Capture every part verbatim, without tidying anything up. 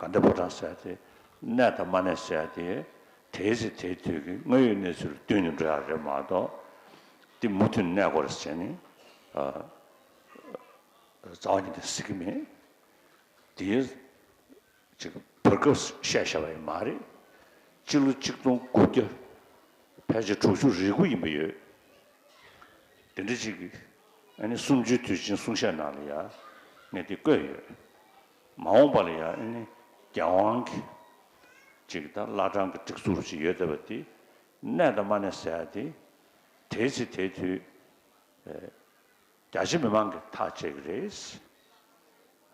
དགའ་ལྡན་ཕོ་བྲང་ཟེར་ཡ་དེ་གནས་དང་མ་གནས་ཟེར་ཡ་དེ་དེའི་ཚེ་དེའི་དུས་ཀྱི་དངོས་ཡོད་གནས་ཚུལ་ལ་བསྟུན་ནས་འགྲོ་ཡ་རེད་མ་གཏོགས། དེ་མུ་མཐུད་གནས་དགོས་རེད་ཟེར་ནས་རྩ་བ་ཉིད་ནས་ཟེར་གྱི་མེད། དེའི་ཅིག་བར་སྐབས་བཤད་བཞག་པ་ཡང་མ་རེད། སྤྱི་ལོ་གཅིག་སྟོང་དགུ་བརྒྱ་ཕལ་ཆེར་དྲུག་ཅུ་རེ་དགུ་ཡིན་པ་ཡོད། དེ་འདྲ་ཅིག་གིས་ཨ་ནི་གསུམ་བཅུའི་དུས་ཆེན་གསུང་བཤད་ནང་ལ་ཡང་ངས་དེ་བཀོད་ཡོད། མ་འོངས་པ་ལ་ཡང་ཨ་ནི་རྒྱལ་དབང་གི་ཅིག་ད་བླ་བྲང་གི་སྒྲིག་འཛུགས་ཅིག་ཡོད་བསྡད་པ་དེ་གནས་དང་མ་གནས་ཟེར་ཡ་དེ་དེའི་ཚེ་དེའི་དུས། རྒྱ་ཆེ་མི་མང་གིས་ཐག་བཅད་ཀྱི་རེད།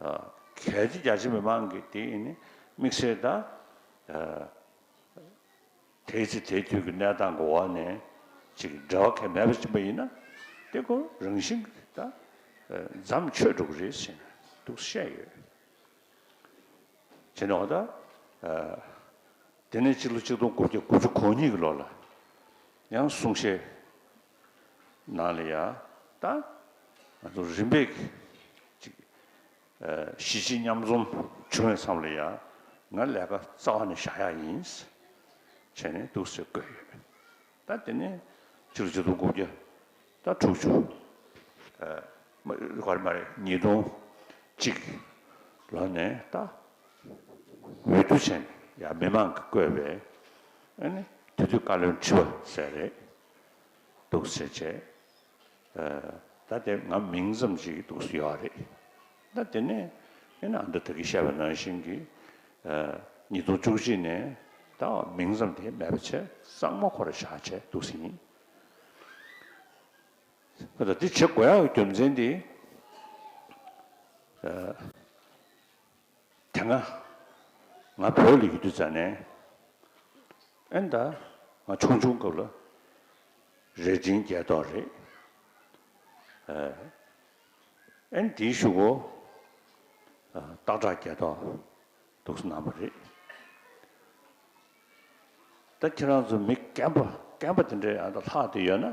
ཨ། གལ་ཏེ་རྒྱ་ཆེ་མི་མང་གིས་དེ་ཡིན་ནི་དམིགས་བསལ་དང་། ཨ། དེའི་ཚེ་དེའི་དུས་ཀྱི་གནས་སྟངས་ཀྱི་འོག་ནས་ཅིག་འབྲེལ་བ་གང་ཡང་མེད་པ་ཕྱིན་པ་ཡིན་ན་དེ་ཁོ་རང་བཞིན་གྱིས་ད་མཚམས་ཆོད་འགྲོ་གི་རེད་ཟེར་ནས་འདུག་བཤད་ཡོད། བྱས་ནས་འོ་ད། ཨ། དེ་ནས་སྤྱི་ལོ་ཆིག་སྟོང་དགུ་བརྒྱ་དགུ་བཅུ་གོ་གཉིས་ཀྱི་ལོ་ལ་ཡང་གསུང་བཤད་ནང་ལ་ཡང་ད་ང་ཚོ་རིམ་པས་ཅིག་ཨ། གཞིས་བྱེས་མཉམ་འཛོམས་བྱུང་བའི་མཚམས་ལ་ཡང་ང་ལས་ཀ་རྩ་བ་ནས་བཞག་ཡག་ཡིན་བྱས་ནས་འདུག་ཟེར་བཀོད་ཡོད། ད་དེ་ནས་སྤྱི་ལོ་ཆིག་སྟོང་དགུ་བརྒྱ་ད་དྲུག་ཅུ། ཨ། མ་ག་རེ་མ་རེད། ཉིས་སྟོང་གཅིག་ལོ་ནས་ད་འོས་བསྡུ་བྱས་ནས་ཡང་མི་མང་གིས་བསྐོས་པའི་ཨ་ནི་དེ་དུས་བཀའ་བློན་ཁྲི་པ་ཟེར་རེད། འདུག་ཟེར་བྱས། ཨ། ད་དེ་ང་མིང་ཙམ་ཅིག་འདུག་ཡོད་རེད། ད་དེ་ནས་ཨ་ནི་ཨ་མདོ་ད་གིན་བཤད་པ་ནང་བཞིན་གྱི། ཨ། ཉིས་སྟོང་བཅུ་གཅིག་ནས་ད་མིང་ཙམ་དེ་མེད་པ་བྱས་གཙང་མ་ཁོ་རང་བཞག་བྱས་འདུག་ཟིན། ད་འདི་བྱེད་དགོས་ཡག་གི་རྒྱུ་མཚན་འདི། ཨ། དེ་སྔ་ང་བོད་ལ་ཡོད་དུས་ཙ་ནས་ཨེ་ད་ང་ཆུང་ཆུང་སྐབས་ལ་རྭ་སྒྲེང་རྒྱལ་ཐོག་རེད། ཨ། ཨེ་དེའི་གཞུག་གུ་སྟག་བྲག་རྒྱལ་ཐོག་འདུག་སེ་གནང་བ་རེད། ད་ཁྱེད་རང་ཚོ་མི་རྒན་པ་རྒན་པ་དེ་འདྲའི་ཨ་ད་ལྷག་བསྡད་ཡོད་ན་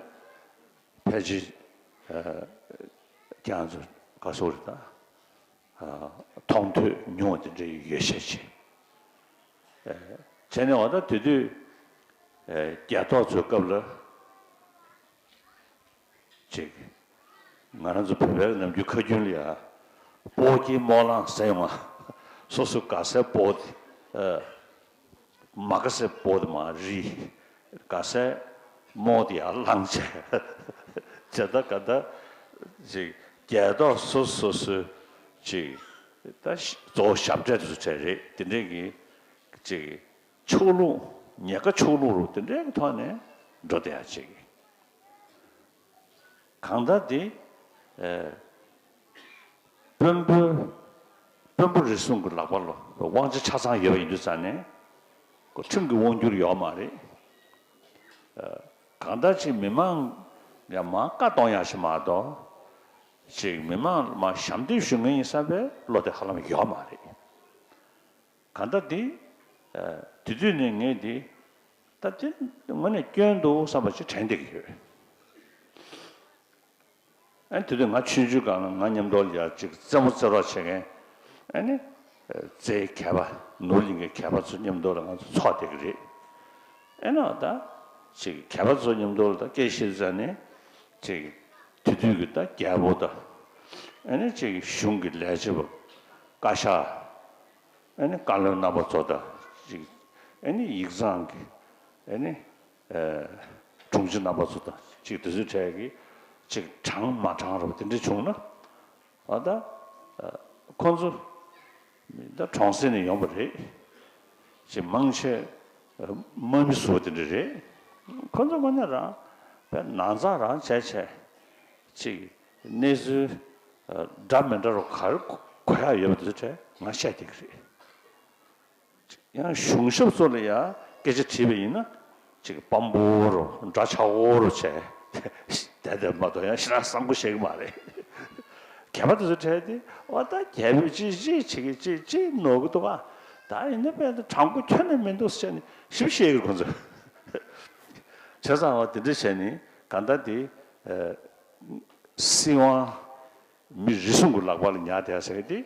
ཕལ་ཆེར། ཨ། ཁྱེད་རང་ཚོ་ག་སོ་རེད་ད། ཨ། མཐོང་ཐོས་མྱོང་བ་དེ་འདྲའི་ཡོད་ཤས་ཆེ། ཨ། བྱས་ནས་འོ་ད་དེ་དུས། ཨ། རྒྱལ་ཐོག་ཚོའི་སྐབས་ལ་ཅིག་ང་རང་ཚོ་བོད་པའི་ནམ་རྒྱུན་ཁ་རྒྱུན་ལ་ཡ། སྤོ་སྐྱེས་སྨོན་ལམ་ཟེར་ཡོང་ང་། སོ་སོ་དགའ་སའི་སྤོ་དེ། ཨ། མ་དགའ་སའི་སྤོ་དེ་མར་རིལ། དགའ་སའི་རྨོ་དེ་ཡར་བླངས་བྱས། བྱས་ད་ག་ད་ཅིག་རྒྱལ་ཐོག་སོ་སོ་སོའི་ཅིག་ད་གཙོ་བོ་ཞབས་གྲས་དེ་ཚོ་གྲས་རེད། དེ་འདྲས་ཀྱི་ཅིག་ཕྱོགས་ལྷུང་། ཉེན་ཁ་ཕྱོགས་ལྷུང་རུ་དེ་འདྲའི་ཐོག་ནས་འགྲོ་བསྡད་ཡ་ཅིག་གང་ལྟར་དེ། ཨ། དཔོན་པོ། དཔོན་པོ་རེ་ཟུང་གི་ལག་པ་ལ་དབང་ཆ་ཆ་ཚང་ཡོད་པ་ཡིན་དུས་ཙང་ནས་ཁོ་ཁྲིམས་ཀྱི་དབང་སྒྱུར་ཡོད་མ་རེད། ཨ། གང་ལྟར་ཅིག་མི་མང་ཡང་མར་བཀའ་གཏོང་ཡག་ཞིག་མ་གཏོགས། ཅིག་མི་མང་ལ་མར་ཞབས་འདེགས་ཞུ་མཁན་ཡིན་བསམ་པའི་བློ་དེ་ཧ་ལམ་ཡོད་མ་རེད། གང་ལྟར་འདི། ཨ། དེ་དུས་ནས་ངས་འདི། ད་འདི་དངོས་གནས་སྐྱོན་འདུག་བསམ་པ་ཅིག་དྲན་བསྡད་ཀྱི་ཡོད། ཨ། དེ་དུས་ང་ཆུང་ཆུང་སྒང་ལ་ང་མཉམ་དུ་ལ་ཡ་ཅིག་རྩེད་མོ་རྩེ་རོགས་བྱེད་མཁན། ཨ་ནི། རྩེད་མཁས་པ། ནོར་གླིང་གི་མཁས་པ་ཚོ་མཉམ་དུ་ལ་ང་ཚོ་འཚོགས་བསྡད་ཀྱི་རེད། ཨེ་ན་ད་ཅིག་མཁས་པ་ཚོ་མཉམ་དུ་ལ་ད་སྐད་བཤད་ཙ་ནས་ཅིག་དེ་དུས་ཀྱི་ད་རྒྱལ་པོ་དང་། ཨེ་ནི་ཅིག་གཞུང་གི་ལས་བྱེད་པ། བཀའ་ཤག། ཨེ་ནི་བཀའ་བློན་རྣམ་པ་ཚོ་དང་ཅིག་ཨེ་ནི་ཡིག་ཚང་གི་ཨེ་ནི་ཨེ་དྲུང་ཆེ་རྣམ་པ་ཚོ་དང་ཅིག་དེ་ཚོའི་གྲས་ཀྱི་ཅིག་དྲང་མ་དྲང་རུ་དེ་འདྲ་བྱུང་ན། ཨ། ད་ཁོང་ཚོ་ད་གྲོང་གསེབ་ནས་ཡོང་བ་རེད། ཅིག་མང་ཆེ་དམག་མི་ཟུར་དེ་འདྲ་རེད། ཁོང་ཚོ་དངོས་གནས་རང་དཔེ་ནང་ཚགས་རང་བྱས་བྱས་ཅིག་གནས་ཚུལ་འདྲ་མི་འདྲ་རུ་ག་རེ་གོ་ཡག་ཡོད་པ་དེ་ཚོ་གྲས་ང་བཤད་བསྡད་ཀྱི་རེད། ཡང་གཞུང་ཞབས་ཚོ་ལ་ཡང་སྐད་ཆ་དྲིས་པ་ཡིན་ན་ཅིག་དཔང་པོ་རུ་འདྲ་ཆགས་འོ་རུ་བྱས་བསྡད་བསྡད་མ་གཏོགས་ཡང་ཞེ་དྲག་བསམ་བློ་བཤད་ཀྱི་མ་རེད། རྒྱ་པ་དེ་ཚོ་གྲས་དེ་འོ་ད་རྒྱལ་པོས་ཅི་ཅི་བྱེད་ཀྱི་ཅི་ཅི་ནོར་གི་འདུག་ག་ད་ཡིན་ན་དཔེ་ད་དྲང་པོ་ཁྱོན་ནས་མི་འདུག་ཟེར་ནས་ཞིབ་བཤད་ཀྱི་རེད་ཁོང་ཚོས། བྱས་ཙང་འོ་དེ་འདྲ་བྱས་ནས་གང་ལྟར་དེ་སྲིད་དབང་མི་རེ་ཟུང་གི་ལག་པ་ལ་ཉར་བསྡད་ཟེར་གི་དེ་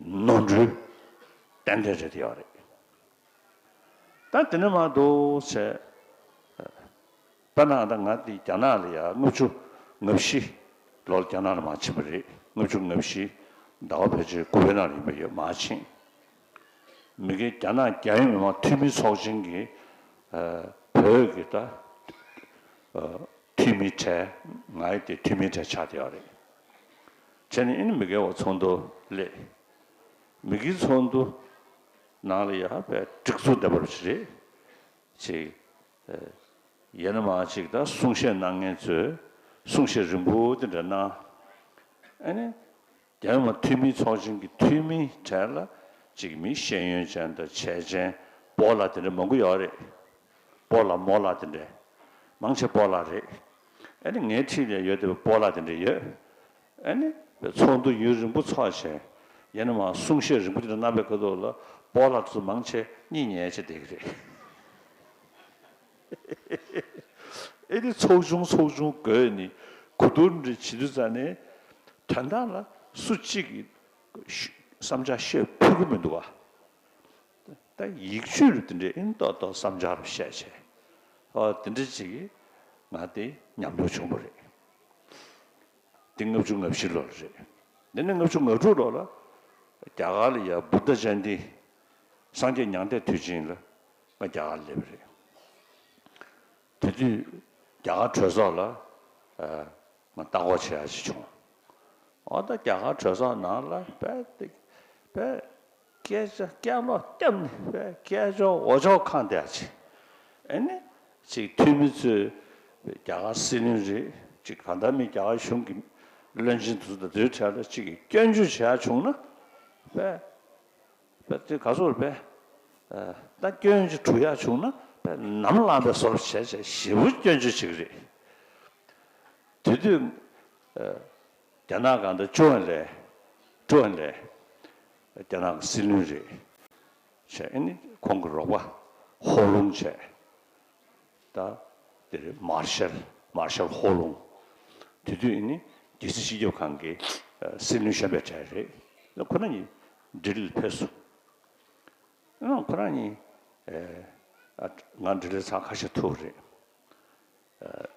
ནོར་འཁྲུལ། ཏན་ཏན་རེད་ཡོད་རེད། ད་དེ་ནས་མ་གཏོགས་བྱས། དཔེར་ན་ད་ང་འདི་རྒྱ་ནག་ལ་ཡ་ལྔ་བཅུ་ང་བཞི་ལོར་རྒྱ་ནག་ལ་མར་ཕྱིན་པ་རེད། ལྔ་བཅུ་ང་བཞི་ཟླ་བ་ཕལ་ཆེར་དགུ་པའི་ནང་ལ་ཡིན་པ་ཡོད། མར་ཕྱིན། མི་སྒེར་རྒྱ་ནག་རྒྱལ་ཡོངས་མི་དམངས་འཐུས་མི་ཚོགས་ཆེན་གྱི་ཨ་བོད་ཀྱི་ད་ཨ་འཐུས་མི་གྲས། ང་ཡི་དེ་འཐུས་མི་གྲས་ཆགས་བསྡད་ཡོད་རེད། བྱས་ནས་ཨ་ནི་མི་སྒེར་བ་ཚོགས་འདུ་སླེབས། མི་སྒེར་ཚོགས་འདུ་ནང་ལ་ཡ་དཔེ་སྒྲིག་འཛུགས་ལྡན་པ་ཞིག་རེད། ཅིག་ཨ་ཡིན་ན་མ་ཅིག་ད་གསུང་བཤད་གནང་མཁན་ཚོས་གསུང་བཤད་རིང་པོ་དེ་འདྲ་གནང་། ཨ་ནི་རྒྱལ་ཡོངས་འཐུས་མི་ཚོགས་ཆེན་གྱི་འཐུས་མི་གྲས་ལ་ཅིག་མི་ཤེས་ཡོན་ཅན་དང་བྱས་ཅན་སྤོ་ལགས་དེ་འདྲ་མང་པོ་ཡོད་རེད། སྤོ་ལགས་རྨོ་ལགས་དེ་འདྲ། མང་ཆེ་སྤོ་ལགས་རེད། ཨ་ནི་ངའི་འཁྲིས་ལ་ཡོད་བསྡད་པའི་སྤོ་ལགས་དེ་འདྲ་ཡོད། ཨ་ནི་ཚོགས་འདུ་ཡུན་རིང་པོ་ཚོགས་བྱས། ཡང་ན་མ་གསུང་བཤད་རིང་པོ་དེ་འདྲ་གནང་པའི་ཁ་ཐོག་ལ་སྤོ་ལགས་ཚོ་མང་ཆེ་གཉིད་ཉལ་བྱས་བསྡད་ཀྱི་རེད། ཨེ་ནི་ཚོགས་ཆུང་ཚོགས་ཆུང་དགོས་ནི་གོ་བསྡུར་འདྲ་བྱེད་དུས་ཙ་ནས་དོན་དག་ལ་སུ་གཅིག་གིས་བསམ་འཆར་བཤད་ཕོད་ཀྱི་མི་འདུག་ག་ད་ཡིག་ཆོས་རུ་དེ་འདྲའི་ཨིན་ཏོག་ཏོག་བསམ་འཆར་བཤད་བྱས། ཨོ་དེ་འདྲ་ཅིག་གིས་ང་དེ་ཉམས་མྱོང་བྱུང་བ་རེད། དེ་ལྔ་བཅུ་ང་བཞི་ལོ་ལ་རེད། དེ་ནས་ལྔ་བཅུ་ང་དྲུག་ལོ་ལ་རྒྱ་གར་ལ་ཡ་བུདྡྷ་ཇ་ཡན་ཏི། སངས་རྒྱས་མྱང་འདས་དུས་ཆེན་ལ་ང་རྒྱ་གར་སླེབས་པ་རེད། དེ་དུས་རྒྱ་གར་གྲོས་ཚོགས་ལ་ཨ་ང་ལྟ་སྐོར་བྱེད་ཡ་ཞིག་བྱུང་། འོ་ད་རྒྱ་གར་གྲོས་ཚོགས་ནང་ལ་དཔེ་དེ་དཔེ་སྐད་ཆ་སྐད་ལོག་བརྒྱབ་ནས་དཔེ་སྐད་ཅོར་འོ་ཅོག་གང་བསྡད་ཡ་ཅིག་ཨེ་ནི་ཅིག་འཐུས་མི་ཚོས་རྒྱ་གར་སྲིད་བློན་རེད། ཅིག་གང་ལྟར་མི་རྒྱ་གར་གཞུང་གི་བློན་ཆེན་དེ་ཚོ་དང་དེའི་གྲས་ལ་ཅིག་གིས་སྐྱོན་བརྗོད་བྱེད་ཡ་བྱུང་ན་དཔེ་དཔེ་དེ་ག་ཚོད་རེད་པས། ཨ་ད་སྐྱོན་ཅིག་གྲུབ་ཡ་བྱུང་ན་དཔེ་ནམ་ལངས་པའི་བཟོ་འདྲ་བྱས་བྱས་ཞེ་པོ་སྐྱོན་བརྗོད་བྱེད་ཀྱི་རེད། དེ་དུས་ཨ་རྒྱ་ནག་གང་ལྟར་ཅོ་ཨན་ལེ། ཅོ་ཨན་ལེ་རྒྱ་ནག་གི་སྲིད་བློན་རེད། བྱས་ཨ་ནི་ཁོང་གི་རོགས་པ་ཧོ་ལུང་བྱས། ད་དེ་རེད། མར་ཤལ། མར་ཤལ་ཧོ་ལུང་། དེ་དུས་ཨ་ནི་རྒྱལ་སྲིད་སྤྱི་ཁྱབ་ཁང་གི་ཨ་སྲིད་བློན་གཞོན་པའི་གྲས་རེད། ཁོ་རང་གཉིས་ལྡི་ལིར་ཕེབས་སོང་། ཨ་ཁོ་རང་གཉིས་ཨ་ང་ལྡི་ལིར་ཚར་ཁ་ཤས་ཐུག་རེད། ཨ་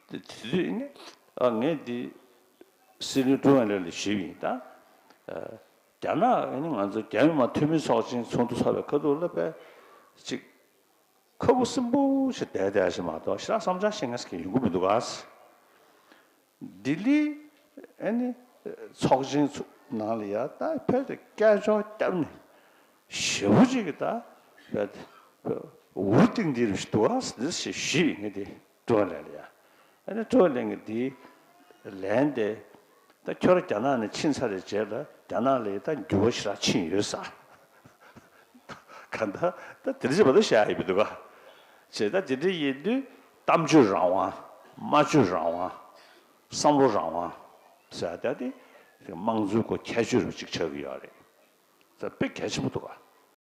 དེ་དེ་དུས་ཨ་ནི་ཨ་ངས་འདི་སྲིད་བློན་ཀྲུའུ་ཨེན་ལེ་ལ་ཞུས་པ་ཡིན། ད་ཨ་རྒྱ་ནག་ཨ་ནི་ང་ཚོ་རྒྱ་མི་དམངས་འཐུས་མི་ཚོགས་ཆེན་ཚོགས་འདུ་ཚོགས་པའི་ཁ་ཐུག་ལ་དཔེ་ཅིག་ཁ་ཁུ་སིམ་པོ་ཞིག་བསྡད་བསྡད་ཞིག་མ་གཏོགས་ཞེ་དྲག་བསམ་འཆར་བཤད་མཁན་ཞིག་ཡོང་གི་མི་འདུག་ག་ལྡི་ལི་ཨ་ནི་ཚོགས་ཆེན་ཚོ་ནང་ལ་ཡ་ད་ཕེབས་ཏེ་སྐད་ཅོར་བརྒྱབ་ནས་ཞེ་པོ་ཅིག་གི་ད་ཕེབས་ཏེ་འུར་ཏིང་འདི་རུ་ཞིག་འདུག་ག་འདི་ཞེས་ཞུས་པ་ཡིན། ངས་དེ་ཀྲུའུ་ཨེན་ལེ་ལ་ཡ། ཨ་ནི་ཀྲུའུ་ཨེན་ལེ་གིས་འདི་ལན་དེ། ད་ཁྱོད་རང་རྒྱ་ནག་ནས་ཕྱིན་ཚར་བའི་རྗེས་ལ་རྒྱ་ནག་ལ་ད་འགྱུར་བ་ཞེ་དྲག་ཕྱིན་ཡོད་ས། གང་ལྟར་ད་དེ་འདྲ་ཞིག་མ་གཏོགས་བཤད་ཡ་ཡོད་མི་འདུག་ག་བྱས་ད་དེ་འདྲ་ཡིན་དུས་གཏམ་བརྗོད་རང་དབང་། སྨྲ་བརྗོད་རང་དབང་། བསམ་བློ་རང་དབང་ཟེར་ཡ་ད་དེ་དམངས་གཙོའི་སྒོ་ཁྱད་ཆོས་རུ་གཅིག་ཆགས་ཀྱི་ཡོད་རེད། ད་དཔེ་གལ་ཆེན་པོ་འདུག་ག